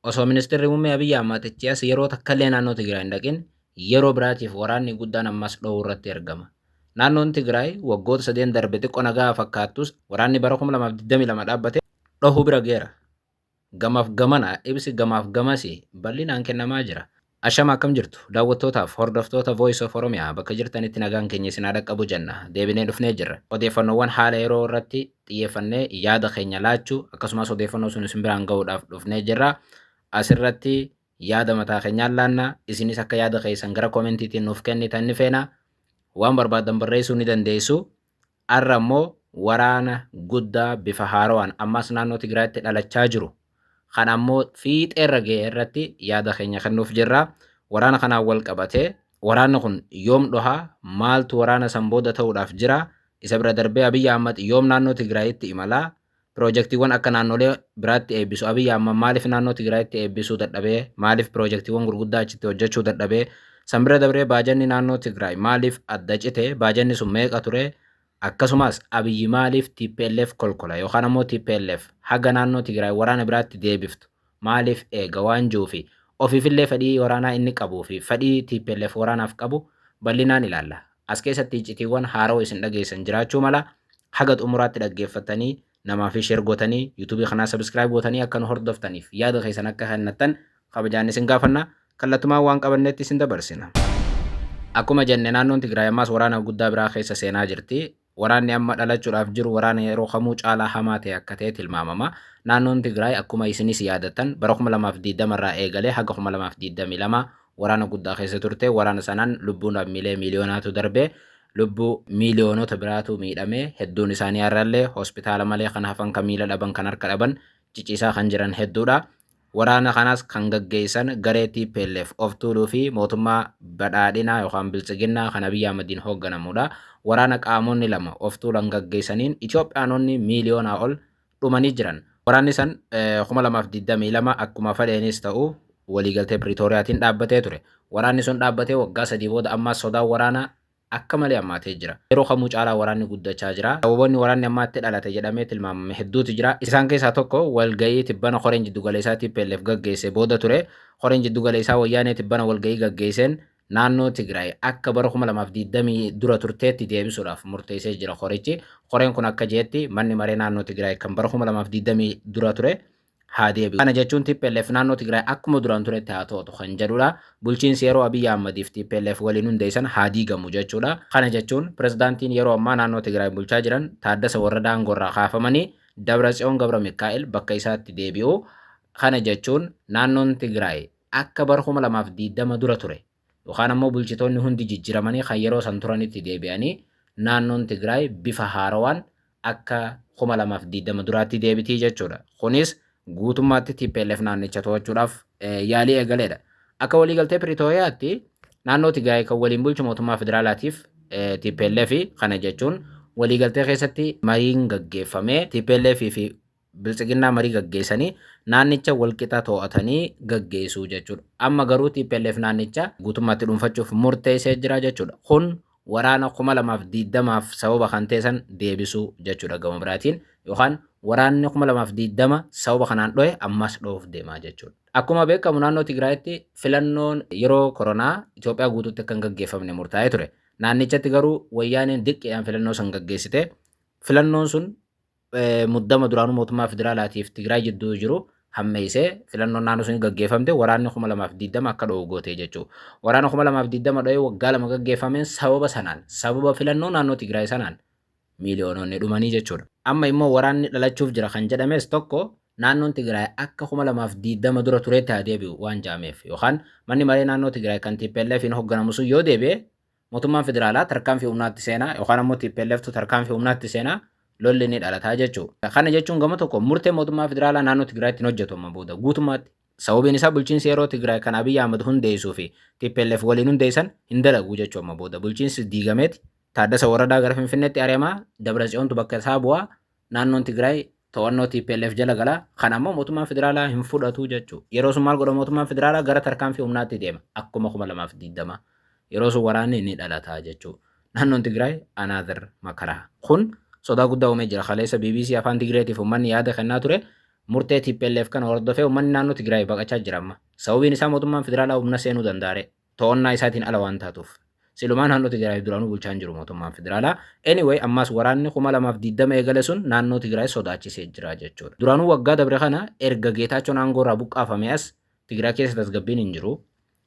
Osoo Ministirri Muummee Abiyyi Ahmad itti as yeroo takkallee naannoo Tigraay hin dhaqin yeroo biraatiif waraanni guddaan ammas dhohuu irratti argama. Naannoon Tigraay waggoota sadeen darbe xiqqoo nagaa fakkaattus waraanni bara 2022 dhaabbate dhohuu bira geera. Gamaaf gamana ibsi gamaaf gamasi bal'inaan kennamaa jira. Ashama, akkam jirtu? Daawwattootaaf hordoftoota Voice of Oromiyaa, bakka jirtanitti nagaan keenya isin haa dhaqqabu jenna. Deebinee dhufnee jirra. Odeeffannoowwan haala yeroo irratti xiyyeeffannee yaada keenya laachuu, akkasumas odeeffannoo sun isin biraan gahuudhaaf dhufnee jirra. Asirratti yaada mataa keenyaan laanna. Isinis akka yaada keessan gara commentiitiin nuuf kennitan ni feena. Waan barbaaddan barreessuu ni dandeessu. Har'a immoo waraana guddaa bifa haarawaan ammas naannoo Tigraayitti dhalachaa jiru, kan ammoo fiixeerra ga'e irratti yaada keenya kennuuf jirra. Waraana kanaan wal qabatee, waraanni kun yoom dhohaa? Maaltu waraana san booda ta'uudhaaf jira? Isa bira darbee Abiyyi Ahmad yoom naannoo Tigraayitti imalaa? Piroojeektiiwwan akka naannolee biraatti eebbisu Abiyyi Ahmad maaliif naannoo Tigraayitti eebbisuu dadhabee? Maaliif piroojeektiiwwan gurguddaa achitti hojjechuu dadhabee? San bira dabree baajanni naannoo Tigraay maaliif adda cite? Baajanni sun meeqa ture? Akkasumas Abiyyi maaliif TPLF kolkola, yookaan ammoo TPLF haga naannoo Tigraay waraana biraatti deebiftu maaliif eega waan jiru fi ofiifillee fedhii waraanaa inni qabuu fi fedhii TPLF waraanaaf qabu bal'inaan ilaalla. As keessatti iccitiiwwan haaroo isin dhageessan jiraachuu mala. Haga xumuraatti dhaggeeffatanii, namaa fi share gootanii, YouTubeii kanaa subscribe gootanii akka nu hordoftaniif yaada keessan akka kennattan kabajaan isin gaafanna. Kallattumaan waan qabannetti isin dabarsina. Akkuma jenne, naannoon Tigraay ammaas waraana guddaa biraa keessa seenaa jirti. Waraanni amma dhalachuudhaaf jiru waraana yeroo kamuu caalaa hamaa ta'e akka ta'e tilmaamama. Naannoon Tigraay, akkuma isinis yaadattan, bara 2020 irraa eegalee haga 2022 waraana guddaa keessa turte. Waraana sanaan lubbuun lammiilee miiliyoonaatu darbe. Lubbuu miiliyoonota biraatu miidhame. Hedduun isaanii har'allee hospitaala malee kan hafan, kan miila dhaban, kan harka dhaban, ciciisaa kan jiran hedduudha. Waraana kanas kan gaggeessan garee TPLF of tuuluu fi mootummaa badhaadhinaa yookaan biltsiginnaa kan Abiyyi Ahmadiin hoogganamudha. Waraana qaamonni lama of tuulan gaggeessaniin Itoophiyaanonni miiliyoonaa ol dhumanii jiran. Waraanni san 2022 akkuma fedheenis ta'u waliigaltee Piriitooriyaatiin dhaabbatee ture. Waraanni sun dhaabbatee waggaa 3 booda ammaas sodaan waraanaa akka malee hammaatee jira. Yeroo kamuu caalaa waraanni guddachaa jira. Sababoonni waraanni ammaatti dhalate jedhamee tilmaamame hedduutu jira. Isaan keessaa tokko walga'ii tibbana koreen jiddugaleessaa TPLF gaggeesse booda ture. Koreen jiddugaleessaa Wayyaanee tibbana walga'ii gaggeesseen naannoo Tigraay akka bara 2020 dura turteetti deebisuudhaaf murteessee jira korichi. Koreen kun akka jeetti, manni maree naannoo Tigraay kan bara 2020 dura ture haa deebi'u. Kana jechuun TPLF naannoo Tigraay akkuma duraan turetti haa to'atu kan jedhudha. Bulchiinsi yeroo Abiyyi Ahmadiif TPLF waliin hundeessan haa diigamu jechuudha. Kana jechuun pirezidaantiin yeroo ammaa naannoo Tigraay bulchaa jiran Taaddasa Warradaa aangoorraa kaafamanii Dabratsiyoon Gabra Mikaa'el bakka isaatti deebi'u. Kana jechuun naannoon Tigraay akka bara 2020 dura ture yookaan ammoo bulchitoonni hundi jijjiiramanii kan yeroo san turanitti deebi'anii naannoon Tigraay bifa haarawaan akka 2020 duraatti deebitii jechuudha. Kunis guutummaatti TPLF naannicha to'achuudhaaf yaalii eegaleedha. Akka waliigaltee Piriitooriyaatti naannoo Tigraay kan waliin bulchu mootummaa federaalaatiif TPLF. Kana jechuun waliigaltee keessatti mariin gaggeeffamee, TPLF fi biltsiginnaa marii gaggeessanii naannicha walqixa to'atanii gaggeessuu jechuudha. Amma garuu TPLF naannicha guutummaatti dhuunfachuuf murteessee jira jechuudha. Kun waraana 2020f sababa kan ta'e san deebisuu jechuudha gama biraatiin, yookaan waraanni 2020 sababa kanaan dhohe ammas dhohuuf deemaa jechuudha. Akkuma beekamu, naannoo Tigraayitti filannoon yeroo koronaa Itoophiyaa guutuutti akka hin gaggeeffamne murtaa'ee ture. Naannichatti garuu Wayyaaneen dirqiidhaan filannoo san gaggeessite. Filannoon sun muddama duraanuu mootummaa federaalaatiif Tigraay jidduu jiru hammeessee, filannoon naannoo sun gaggeeffamte waraanni 2020 akka dho'u goote jechuudha. Waraana 2020 dho'ee waggaa 2 gaggeeffameen sababa sanaan, sababa filannoo naannoo Tigraay sanaan miiliyoononni dhumanii jechuudha. Amma immoo waraanni dhalachuuf jira kan jedhames, tokko naannoon Tigraay akka 2020 dura tureetti haa deebi'u waan jedhameef, yookaan manni maree naannoo Tigraay kan TPLFin hoogganamu sun yoo deebi'e mootummaan federaalaa tarkaanfii humnaatti seenaa, yookaan ammoo TPLFtu tarkaanfii humnaatti seenaa, lolli ni dhalataa jechuudha. Kana jechuun gama tokko murtee mootummaa federaalaa naannoo Tigraayitti hin hojjetu amma booda guutummaatti. Sababiin isaa bulchiinsi yeroo Tigraay kan Abiyyi Ahmad hundeessuu fi TPLF waliin hundeessan hin dalagu jechuu amma booda. Bulchiinsi diigameeti Taaddasa Warradaa gara Finfinneetti ari'amaa, Dabratsiyoontu bakka isaa bu'aa, naannoon Tigraay to'annoo TPLF jala gala. Kan ammoo mootummaan federaalaa hin fudhatu jechuudha. Yeroo sun maal godha mootummaan federaalaa? Gara tarkaanfii humnaatti deema akkuma 2020. Yeroo sun waraanni ni dhalata jechuudha. Naannoon Tigraay another makaraa. Kun sodaa guddaa uumee jira. Kaleessa BBC Afaan Tigreetiif uummanni yaada kennaa ture. Murtee TPLF kana hordofee uummanni naannoo Tigraay baqachaa jira amma. Sababiin isaa mootummaan federaalaa humna seenuu danda'are to'annaa isaatiin ala waan taatuuf. Silumaa naannoo Tigraay duraanuu bulchaa hin jiru mootummaan federaalaa. Anyway, ammas waraanni 2020 eegale sun naannoo Tigraay sodaachisee jira jechuudha. Duraanuu waggaa dabre kana erga Geetaachoon aangoo irraa buqqaafame as Tigraay keessa tasgabbiin hin jiru.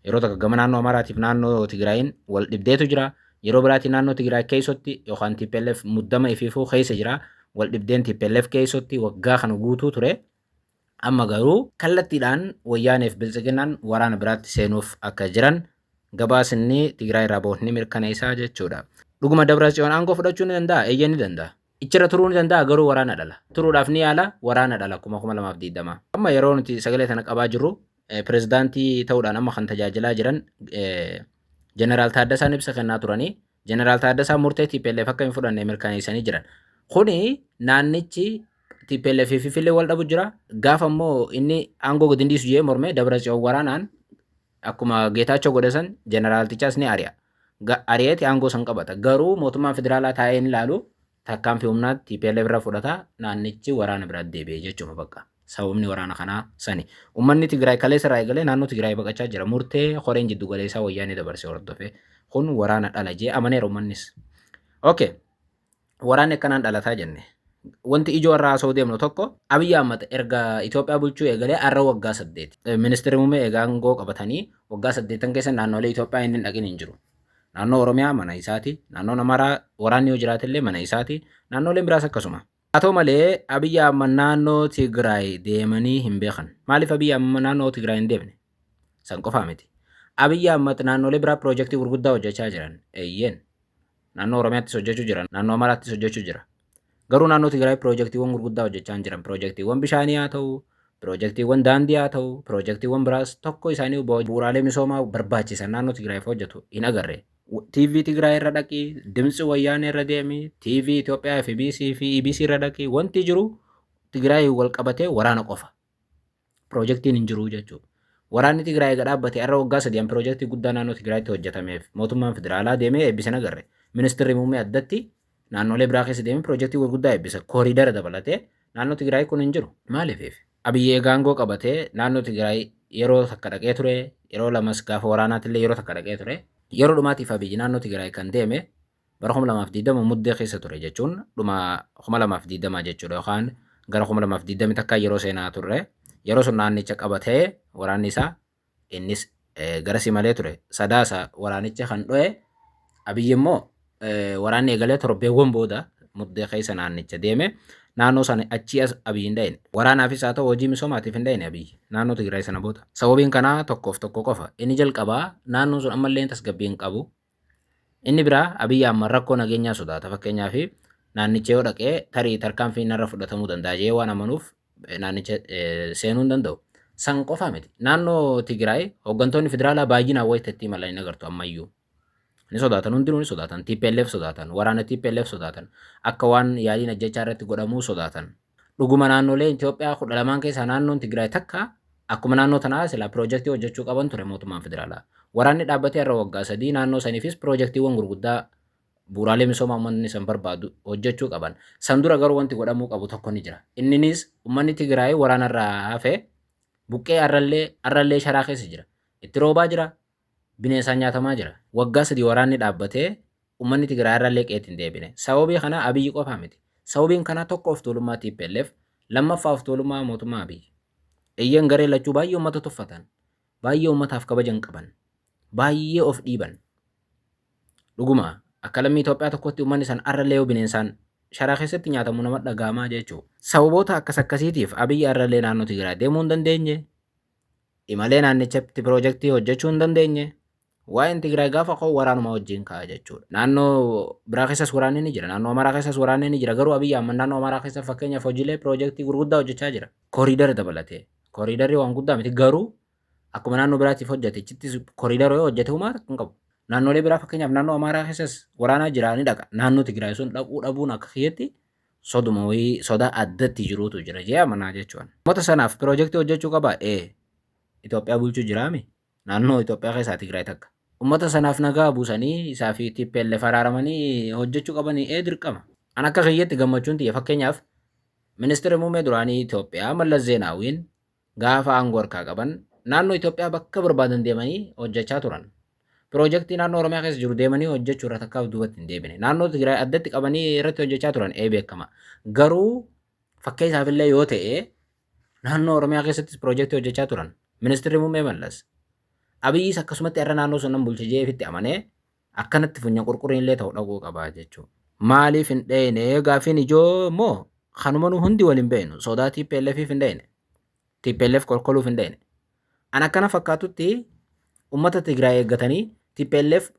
Yeroo takka gama naannoo Amaaraatiif naannoo Tigraayin wal dhibdeetu jira. Yeroo biraatiin naannoo Tigraay keessatti yookaan TPLF muddama ifiifuu keessa jira. Wal dhibdeen TPLF keessatti waggaa kana guutuu ture. Amma garuu kallattiidhaan Wayyaaneef Biltsiginnaan waraana biraatti seenuuf akka jiran gabaasinni Tigraay irraa bahu ni mirkaneessa jechuudha. Dhuguma Dabratsiyoon aangoo fudhachuu ni danda'a? Eeyyee, ni danda'a. Ichirra turuu ni danda'a, garuu waraana dhala. Turuudhaaf ni yaala, waraana dhala 2020. Amma yeroo nuti sagalee tana qabaa jirru, pirezidaantii ta'uudhaan amma kan tajaajilaa jiran Jeneraal Taaddasaan ibsa kennaa turanii, Jeneraal Taaddasaan murtee TPLF akka hin fudhanne mirkaneessanii jiran. Kuni naannichi TPLF fi Finfinnee wal dhabu jira. Gaafa immoo inni aangoo gadi dhiisu jee mormee, Dabratsiyoon waraanaan akkuma Geetaachoo godhe san jeneraaltichaas ni ari'a. Ari'eeti aangoo san qabata. Garuu mootummaan federaalaa taa'ee hin ilaalu, tarkaanfii humnaa TPLF irra fudhata, naannichi waraana biraatti deebi'e jechuudha bakka. Sababni waraana kanaa sani. Uummanni Tigraay kaleessa irraa eegalee naannoo Tigraay baqachaa jira. Murtee koreen jiddu galeessaa Wayyaanee dabarse hordofe. Kun waraana dhala jee amaneera uummannis. Okay. Waraanni akkanaan dhalataa jenne. Wanti ijoo irraa haasa'uu deemnu tokko, Abiyyi Ahmad erga Itoophiyaa bulchuu eegalee har'a waggaa 8. Ministeerri muummee egaa aangoo qabatanii waggaa 8 keessa naannolee Itoophiyaa inni hin dhaqin hin jiru. Naannoo Oromiyaa mana isaati. Naannoon Amaaraa waraanni yoo jiraatellee mana isaati. Naannoleen biraas akkasuma. Haa ta'u malee, Abiyyi Ahmad naannoo Tigraay deemanii hin beekan. Maaliif Abiyyi Ahmad naannoo Tigraay hin deemne? San qofaa miti. Abiyyi Ahmad naannolee biraa piroojeektii gurguddaa hojjechaa jiran. Eeyyeen. Naannoo Oromiyaattis hojjechuu jira. Naannoo Amaaraattis hojjechuu jira. Garuu naannoo Tigraay piroojeektiiwwan gurguddaa hojjechaa hin jiran. Piroojeektiiwwan bishaanii haa ta'u, piroojeektiiwwan daandii haa ta'u, piroojeektiiwwan biraas tokko isaanii bu'uuraalee misoomaa barbaachisan naannoo Tigraayiif hojjetu hin agarre. TV Tigraay irra dhaqi, Dimtsi Wayyaanee irra deemi, TV Itoophiyaa FBC fi EBC irra dhaqi, wanti jiru Tigraay wal qabatee waraana qofa. Piroojeektiin hin jiru jechuudha. Waraanni Tigraay eega dhaabbate har'a waggaa 3 an piroojeektii guddaa naannoo Tigraayitti hojjetameef mootummaan federaalaa deemee eebbise hin agarre. Ministirri muummee addatti naannolee biraa keessa deemee piroojeektii gurguddaa eebbisa. Kooriidara dabalatee naannoo Tigraay kun hin jiru. Maaliif? Abiyyi eega aangoo qabatee naannoo Tigraay yeroo takka dhaqee ture, yeroo lamas gaafa waraanaatti illee yeroo takka dhaqee ture. Yeroo dhumaatiif Abiyyi naannoo Tigraay kan deeme bara 2020 Muddee keessa ture, jechuun dhuma 2020 jechuudha, yookaan gara 2020 takka yeroo seenaa turre. Yeroo sun naannicha qabatee waraanni isaa innis gara simalee ture. Sadaasa waraanicha kan dho'e, Abiyyi immoo waraanni eegalee torbeewwan booda Muddee keessa naannicha deeme. Naannoo sana achii as Abiyyi hin dha'ine. Waraanaafis haa ta'u hojii misoomaatiif hin dha'ine Abiyyi naannoo Tigraay sana booda. Sababiin kanaa tokkoof tokko qofa. Inni jalqabaa, naannoon sun ammallee tasgabbii hin qabu. Inni biraa, Abiyyi Ahmad rakkoo nageenyaa sodaata. Fakkeenyaaf, naannicha yoo dhaqee tarii tarkaanfiin narra fudhatamuu danda'a jee waan amanuuf naannicha seenuu hin danda'u. San qofaa miti. Naannoo Tigraay hooggantoonni federaalaa baay'inaan wayita itti imalan hin agartu ammayyuu. Ni sodaatan, hundinuu ni sodaatan. TPLF sodaatan. Waraana TPLF sodaatan. Akka waan yaaliin ajjechaa irratti godhamuu sodaatan. Dhuguma naannolee Itoophiyaa 12n keessaa naannoon Tigraay takka, akkuma naannoo tanaa silaa piroojeektii hojjechuu qaban ture mootummaan federaalaa. Waraanni dhaabbatee har'a waggaa 3, naannoo saniifis piroojeektiiwwan gurguddaa bu'uuraalee misoomaa uummanni san barbaadu hojjechuu qaban. San dura garuu wanti godhamuu qabu tokko ni jira. Inninis uummanni Tigraay waraanarraa hafe buqqee arrallee sharaa keessa jira. Itti roobaa jira, bineensaan nyaatamaa jira. Waggaa 3 waraanni dhaabbatee uummanni Tigraay irrallee qeetti hin deebine. Sababii kanaa Abiyyi qofaa miti. Sababiin kanaa tokko of tuulummaa TPLF, lammaffaa of tuulummaa mootummaa Abiyyi. Eeyyeen, garee lachuu baay'ee uummata tuffatan. Baay'ee uummataaf kabaja hin qaban. Baay'ee of dhiiban. Dhuguma akka lammii Itoophiyaa tokkotti uummanni san arrallee yoo bineensaan sharaa keessatti nyaatamu nama dhaga'amaa jechuudha. Sababoota akkas akkasiitiif Abiyyi arrallee naannoo Tigraay deemuu hin dandeenye. Imalee naannichatti piroojeektii hojjechuu hin dandeenye. Waa'een Tigraay gaafa ka'u waraanuma wajjin ka'a jechuudha. Naannoo biraa keessas waraanni ni jira. Naannoo Amaaraa keessas waraanni ni jira. Garuu Abiyyi Ahmad naannoo Amaaraa keessa fakkeenyaaf hojiilee piroojeektii gurguddaa hojjechaa jira. Kooriidara dabalatee. Kooriidarri waan guddaa miti, garuu akkuma naannoo biraatiif hojjete achittis kooriidara yoo hojjete humaa hin qabu. Naannolee biraa, fakkeenyaaf naannoo Amaaraa keessas waraanaa jira, ni dhaqa. Naannoo Tigraay sun dhaquu dhabuun akka kiyyatti soduma wayii, sodaa addatti jiruutu jira jee amanaa jechuudha. Uummata sanaaf piroojeektii hojjechuu qaba? Ee. Itoophiyaa bulchuu jiraami? Naannoo Itoophiyaa keessaa Tigraay takka. Uummata sanaaf nagaa buusanii isaa fi TPLF araaramanii hojjechuu qabanii? Ee, dirqama. An akka kiyyatti gammachuun tiyya fakkeenyaaf Ministeerri muummee duraanii Itoophiyaa Mallas Zeenaawiin gaafa aangoo harkaa qaban naannoo Itoophiyaa bakka barbaadan deemanii hojjechaa turan. Piroojeektii naannoo Oromiyaa keessa jiru deemanii hojjechuu irra takkaaf duubatti hin deebine. Naannoo Tigraay addatti qabanii irratti hojjechaa turan ee beekama. Garuu fakkeessaaf illee yoo ta'e naannoo Oromiyaa keessattis piroojeektii hojjechaa turan. Ministeerri muummee Mallas. Abiyyis akkasumatti har'a naannoo sun bulche jeefitti amanee akkanatti funya qurquriin illee ta'u dhaquu qaba jechuudha. Maaliif hin dheeyne gaafiin ijoo immoo kanuma nu hundi waliin beeknu sodaa TPLF hin dheeyne. TPLF kolkoluuf hin dheeyne. An akkana fakkaatutti uummata Tigraay eeggatanii TPLF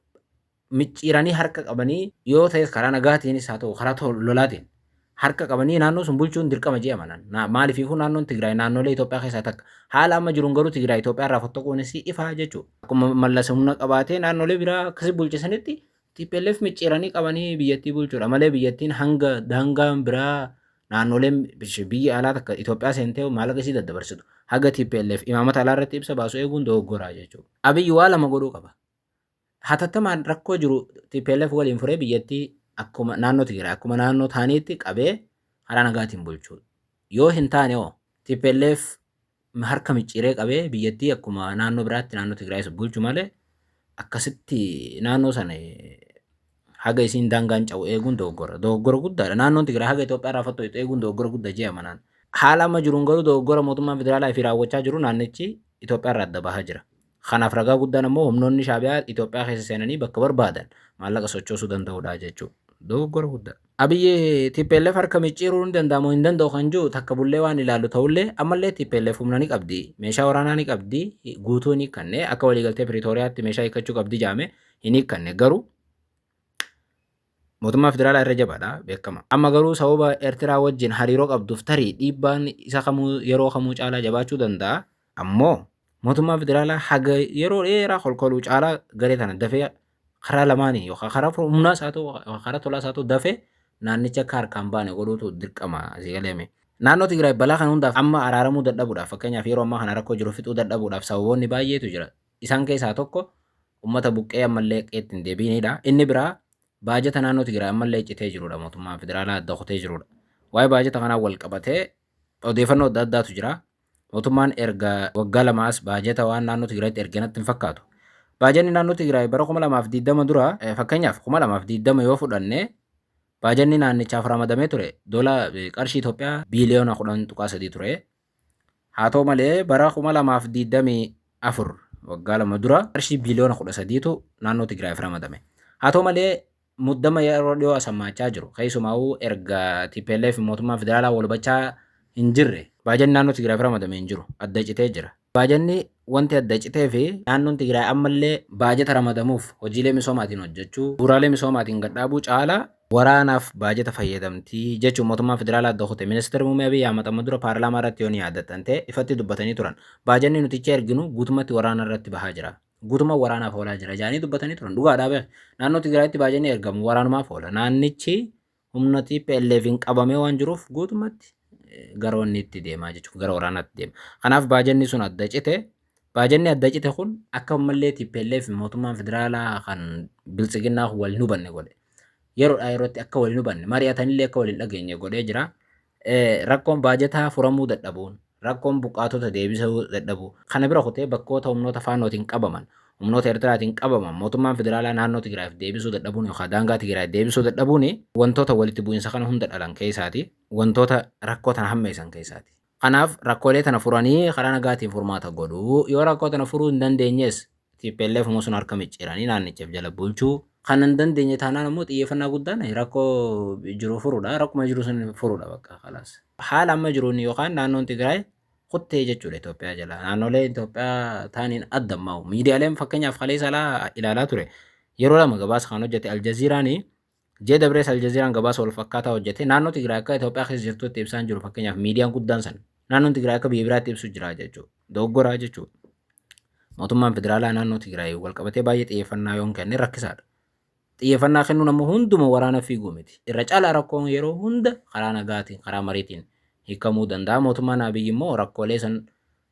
micciiranii harka qabanii yoo ta'es karaa nagaatiinis haa ta'u karaa lolaatiin harka qabanii naannoo sun bulchuun dirqama jee amanan. Maaliifuu naannoon Tigraay naannolee Itoophiyaa keessaa takka. Haala amma jiruun garuu Tigraay Itoophiyaa irraa fottoquunis ifaa jechuudha. Akkuma Mallas humna qabaatee naannolee biraa akkasii bulchisanitti TPLF micciiranii qabanii biyyattii bulchuudha malee biyyattiin hanga daangaan biraa naannoleen biyya alaa takka Itoophiyaa seentee maallaqa isii daddabarsitu haga TPLF imaamata alaa irratti ibsa baasu eeguun dogoggoraa jechuudha. Abiyyi waa lama godhuu qaba. Hatattamaan rakkoo jiru TPLF waliin furee biyyattii akkuma naannoo Tigraay akkuma naannoo taaniitti qabee karaa nagaatiin bulchuu. Yoo hin taane hoo TPLF harka micciiree qabee biyyattii akkuma naannoo biraatti naannoo Tigraayis bulchu malee akkasitti naannoo sana haga isiin daangaan ca'u eeguun dogoggora. Dogoggora guddaadha. Naannoon Tigraay haga Itoophiyaa irraa fottoqxu eeguun dogoggora guddaa jee amanaan. Haala amma jiruun garuu dogoggora mootummaan federaalaa fi raawwachaa jiru naannichi Itoophiyaa irraa adda bahaa jira. Kanaaf ragaa guddaan ammoo humnoonni Shaabiyaa Itoophiyaa keessa seenanii bakka barbaadan maallaqa sochoosuu danda'udha jechuudha. Dogoggora guddaa. Abiyyi TPLF harka micciiruu ni danda'amu hin danda'u kan jiru takka bullee waan ilaallu ta'ullee ammallee TPLF humna ni qabdi. Meeshaa waraanaa ni qabdi. Guutuu ni hiikkanne akka waliigaltee Piriitooriyaatti meeshaa hiikkachuu qabdi jaame hin hiikkanne garuu mootummaa federaalaa irra jabaadha beekama. Amma garuu sababa Eertiraa wajjin hariiroo qabduuf tarii dhiibbaan isa kamuu yeroo kamuu caalaa jabaachuu danda'a. Ammoo mootummaa federaalaa haga yeroo dheeraa kolkoluu caalaa garee tana dafee karaa lamaanii yookaan karaa humnaas haa ta'u karaa tolaas haa ta'u dafee naannicha akka harkaan baane godhuutu dirqama asii galeeme. Naannoo Tigraay balaa kana hundaaf amma araaramuu dadhabuudhaaf fakkeenyaaf yeroo ammaa kana rakkoo jiru fixuu dadhabuudhaaf sababoonni baay'eetu jira. Isaan keessaa tokko uummata buqqee ammallee qeetti hin deebiinidha. Inni biraa baajata naannoo Tigraay ammallee citee jirudha mootummaan federaalaa adda kutee jirudha. Waa'ee baajata kanaa wal qabatee odeeffannoo adda addaatu jira. Mootummaan erga waggaa lamaas baajata waan naannoo Tigraayitti erge natti hin fakkaatu. Baajanni naannoo Tigraay bara 2020 dura fakkeenyaaf 2020 yoo fudhanne baajanni naannichaaf ramadamee ture dola qarshii Itoophiyaa biiliyoona 10.3 ture. Haa ta'u malee bara 2024 waggaa lama dura qarshii biiliyoona 13tu naannoo Tigraayiif ramadame. Haa ta'u malee muddama yeroo dhiyoo asammaachaa jiru keessumaa'uu erga TPLF mootummaa federaalaa wal hubachaa hin jirre baajanni naannoo Tigraayiif ramadame hin jiru adda citee jira. Baajanni wanti adda citee fi naannoon Tigraay ammallee baajata ramadamuuf hojiilee misoomaatiin hojjechuu bu'uuraalee misoomaatiin gadhaabuu caalaa waraanaaf baajata fayyadamtii jechuun mootummaan federaalaa adda kute. Ministeerri muummee Abiy Ahmad amma dura paarlaamaa irratti yoo ni yaadattan ta'e ifatti dubbatanii turan. Baajanni nuti ichi erginu guutummaatti waraana irratti bahaa jira. Guutummaa waraanaaf oolaa jira jedhanii dubbatanii turan. Dhugaadhaa beek. Naannoo Tigraayitti baajanni ergamu waraanumaaf oola. Naannichi humna TPLF'n qabamee waan jiruuf guutummaatti gara wanni itti deemaa jechuudha. Gara waraanaatti deema. Kanaaf baajanni sun adda cite. Baajanni adda cite kun akka ammallee TPLF mootummaan federaalaa kan biltsiginnaa wal hin hubanne godhe. Yeroodhaa yerootti akka wal hin hubanne mari'atanillee akka wal hin dhageenye godhee jira. Rakkoon baajataa furamuu dadhabuun rakkoon buqqaatota deebisuu dadhabuu kana bira kutee bakkoota humnoota faannootiin qabaman humnoota Eertiraatiin qabaman mootummaan federaalaa naannoo Tigraayiif deebisuu dadhabuun yookaan daangaa Tigraay deebisuu dadhabuun wantoota walitti bu'iinsa kana hunda dhalan keessaati wantoota rakkoo tana hammeessan keessaati. Kanaaf rakkoolee tana furanii karaa nagaatiin furmaata godhuu yoo rakkoo tana furuu hin dandeenyes TPLF immoo sun harka micciiranii naannichaaf jala bulchuu kan hin dandeenye taanaan immoo xiyyeeffannaa guddaan rakkoo jiru furuudha rakkuma jiru sun furuudha bakka kalaas. Haala amma jiruun yookaan naannoon Tigraay kuttee jechuudha Itoophiyaa jala. Naannolee Itoophiyaa taaniin adda maa'u. Miidiyaaleen fakkeenyaaf kaleessa alaa ilaalaa ture. Yeroo lama gabaasa kan hojjete Aljaziiraan Jee Dabrees Aljaziiraan gabaasa wal fakkaataa hojjete naannoo Tigraay akka Itoophiyaa keessa jirtutti ibsaan jiru fakkeenyaaf miidiyaan guddaan san naannoon Tigraay akka biyya biraatti ibsu jira jechuudha. Dogoggoraa jechuudha. Mootummaan federaalaa naannoo Tigraay wal qabatee baay'ee xiyyeeffannaa yoo hin kenne rakkisaadha. Xiyyeeffannaa kennuun ammoo hunduma waraana fiiguu miti. Irra caalaa rakkoon yeroo hunda karaa nagaatiin karaa mariitiin hiikamuu danda'a. Mootummaan Abiyyi immoo rakkoolee san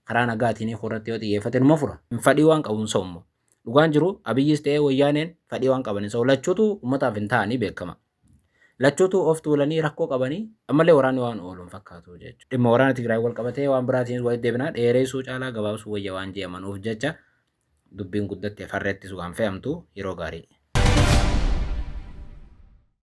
karaa nagaatiin hiikuu irratti yoo xiyyeeffate numa fura. Fadhii waan qabuun sa'u immoo. Dhugaan jiru Abiyyis ta'ee wayyaaneen fadhii waan qaban hin sa'u. Lachuutu uummataaf hin ta'anii beekama. Lachuutu of tuulanii rakkoo qabanii ammallee waraanni waan oolu hin fakkaatu jechuudha. Dhimma waraana Tigraay wal qabatee waan biraatiin walitti deebinaa, dheereessuu caalaa gabaabsuu wayya waan je'amanuuf jecha dubbiin guddatte farreetti sugaan fe'amtu yeroo gaarii.